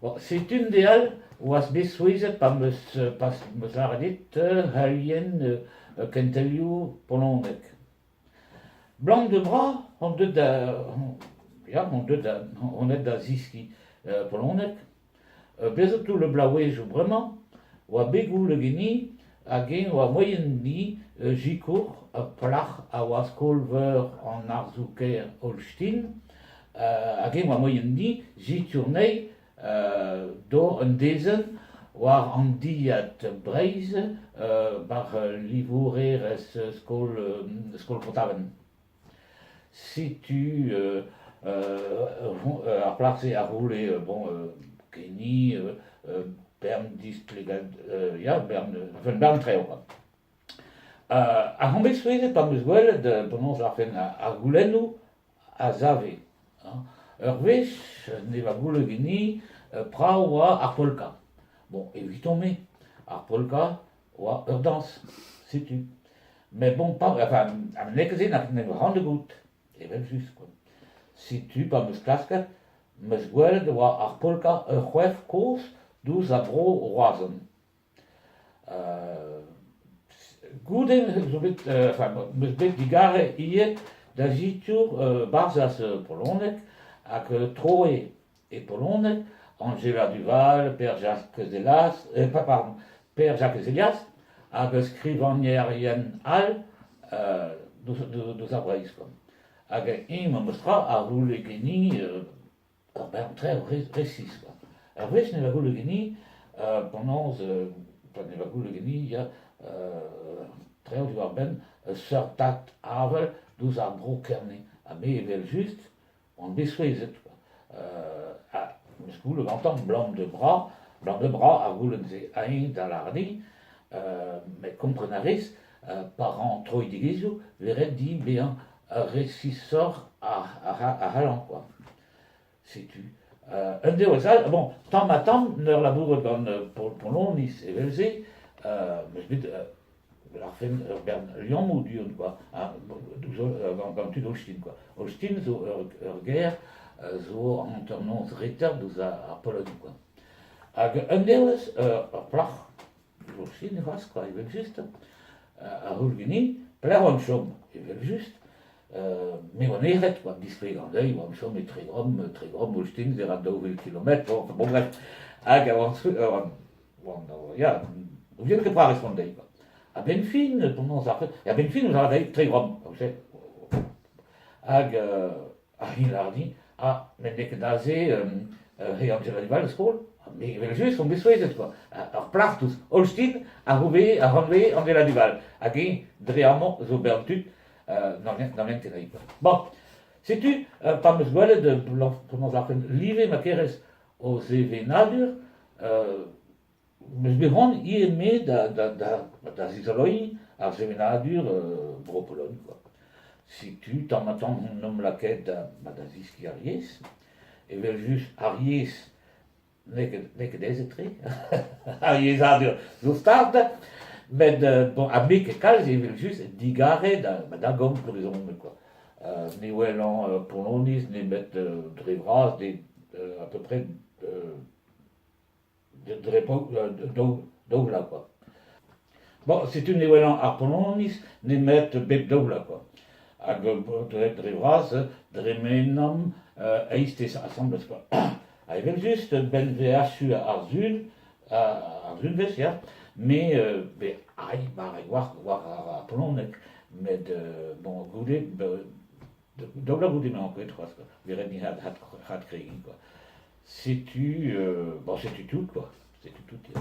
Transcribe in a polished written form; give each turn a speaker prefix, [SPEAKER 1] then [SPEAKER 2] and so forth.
[SPEAKER 1] Bon, setu un deiz all 'oas bet souezhet pa 'm eus pa 'm eus lâret dit heulienn kentelioù poloneg. Blanc de bras on deuet da ya on deuet da on aet da zeskiñ poloneg. Bez zo toull bloavezhioù bremañ 'oa bet goulet ganin hag-eñ 'oa moaien-ni sikour ur plac'h a oa skol-veur an arzoù-kaer Holstein hag-eñ 'oa moaien-ni sikour anezhi d'ober un dezenn war an dilhad Breizh war livourerezh skol skol Pont-Aven. Setu ar plac'h-se a roule bon Kenny bern displegad ya bern un bern traoù kwa. Ar on bet souezhet pa 'm eus gwelet penaos lârfen ar goulennoù a save. Ur wech ne oa goulenn ganin pra oa ar polka. Bon eviton-me ar polka oa ur dañs, setu. Met bon, pa, enfin, n'eo ket se n'em ran da goût, evel-just quoi. Setu pa 'm eus klasket, 'm eus gwelet e oa ar polka ur c'hoef kozh diouzh a vro Roazhon. Goude zo bet, enfin, 'm eus bet digarez ivez da sikour Barzhaz poloneg hag troe E poloneg, Anjela Duval, Pêr-Jakez Helias, pardon, Pêr-Jakez Helias hag skrivagnerien all deus ar Breizh kwa. Hag eñ memes tra a c'houlle ganin ur bern traoù resis kwa. Ur wech ne oa goullet ganin penaos, pa ne oa goullet ganin ya, traoù diwar-benn seurtad avel deus ar bro Kerne. Ha me evel-just on bet souezhet ha 'm eus goulennet gantañ 'blam da bra 'blam da bra ar goulenn-se ha eñ da lâret din met kompren a rez pa ran troidigezhioù 'vez ret din bezañ resisoc'h a c'hallan kwa. Setu un devezh all bon tamm-ha-tamm 'n ur labourat gant Poloniz evel-se 'm eus bet Lârfen ur bern liammoù du-hont kwa, gant tud Holstein kwa. Holstein zo ur gêr zo hanternoz reter deus ar Pologn kwa. Hag un devezh ur plac'h Holstein c'hoazh kwa evel-just a c'houl ganin pelec'h oan chom evel-just. Me oa nec'het kwa, displegañ dezhi oan chom e Tregrom, Tregrom Holstein se ra 2000 kilometr, bon bref. Hag a oan Ya, n'ouvion ket petra respont dezhi kwa. A-benn fin, penaos ar a-benn fin ouzh dezhi Tregrom, Hag ar hin lâr din, ah, met n'eo ket aze re Angela Duval da skol. Me evel-just on bet souezhet kwa. Ur plac'h deus Holstein a c'houve a hanve Angela Duval. Hag eñ dre amañ zo bern tud n'an ket kwa. Bon, setu pa 'm eus gwelet penaos ar live ma kerez O sevenadur 'meus bet c'hoant ivez-me da zizoloiñ ar sevenadur Bro-Pologn kwa. Setu tamm-ha-tamm hon omp lakaet da zeskiñ ar yezh. Evel-just ar yezh n'eo ket aezet-tre, ar yezhadur zo start, met bon ha me ket kalz evel-just digarez da gomz brezhoneg kwa. Ne welan Poloniz nemet dre vras à peu près dre daou vloaz kwa. Bon, setu ne welan ar Poloniz nemet bep daou vloaz kwa. Hag dre vras dre m'enomp eizhtez asambles kwa. Ha evel-just, 'benn 'vez achu ar sul, ar sulvezh ya, me 'vez aï barrek war war ar poloneg met bon goude daou vloaz goude 'mañ ankouaet c'hoazh kwa, 'vez ret din adkregiñ kwa. Setu bon setu tout quoi, setu tout ya.